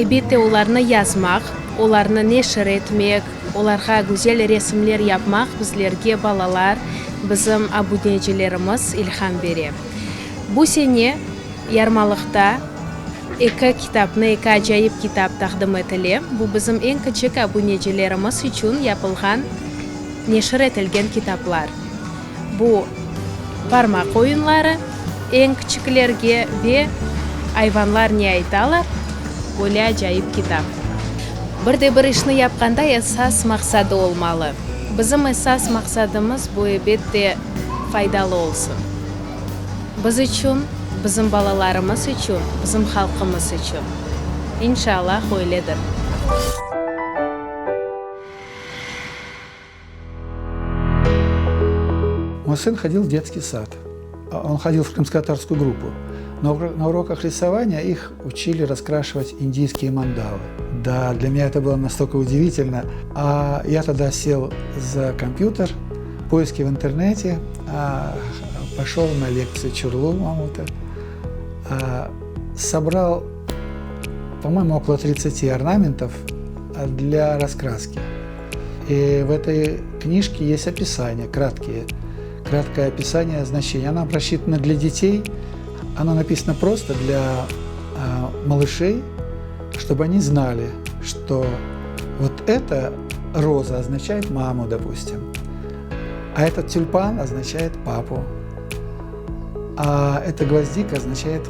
Elbette, olarnı yazmaq, olarnı neşir etmek, olarğa güzel resimler yapmaq bizlerge balalar, bizim abunecilerimiz ilham bere. Bu sene yarmalıqta eki kitapnı, eki acayip kitap taqdim etile. Bu bizim eñ kiçik abunecilerimiz içün yapılğan, neşir etilgen kitaplar. Bu parmaq oyunları eñ kiçiklerge ve Ayvanlar ne aytalar? Böyle acayip kitap. Bir de bir işni yapqanda esas maqsadı olmalı. Bizim esas maqsadımız bu, ebet de, faydalı olsun. Biz içün, bizim balalarımız içün, bizim halqımız içün. İnşallah, öyledir. Мой сын ходил в детский сад. Он ходил в крымско-татарскую группу. Но на уроках рисования их учили раскрашивать индийские мандалы. Да, для меня это было настолько удивительно. А я тогда сел за компьютер, поиски в интернете, а, пошел на лекцию Чурлу Мамута, а, собрал, по-моему, около 30 орнаментов для раскраски. И в этой книжке есть описание, краткие, краткое описание значения. Она рассчитана для детей, она написана просто для э, малышей, чтобы они знали, что вот эта роза означает маму, допустим, а этот тюльпан означает папу, а эта гвоздика означает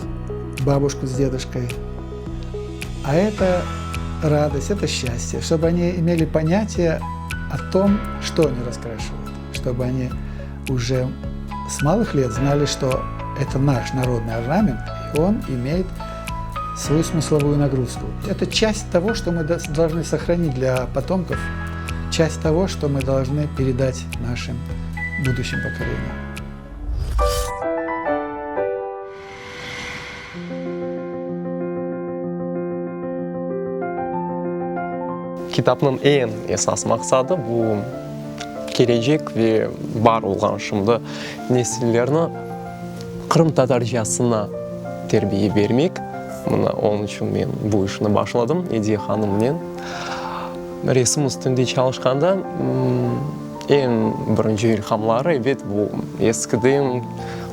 бабушку с дедушкой, а это радость, это счастье, чтобы они имели понятие о том, что они раскрашивают, чтобы они уже с малых лет знали, что это наш народный орнамент, и он имеет свою смысловую нагрузку. Это часть того, что мы должны сохранить для потомков, часть того, что мы должны передать нашим будущим поколениям. Kitapnıñ eñ esas maqsadı, bu kelecek ve bar olğan şimdi nesillerni qırımtatarcasına terbiye bermek. Mına onıñ içün men bu işni başladım Ediye hanımnen. Resim üstünde çalışqanda eñ birinci ilhamları, ebet, bu eskiden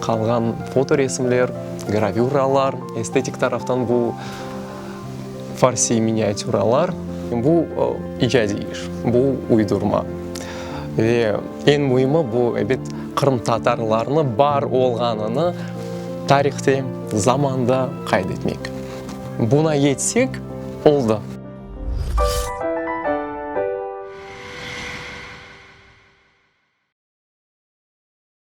qalğan fotoresimler, gravüralar, estetik taraftan bu farsiy miniatüralar. Bu icadiy iş, bu uydurma. Ve eñ müimi, bu, ebet, qırımtatarlarnı bar olğanını tarihte, zamanda qayd etmek. Buna yetsek, oldı.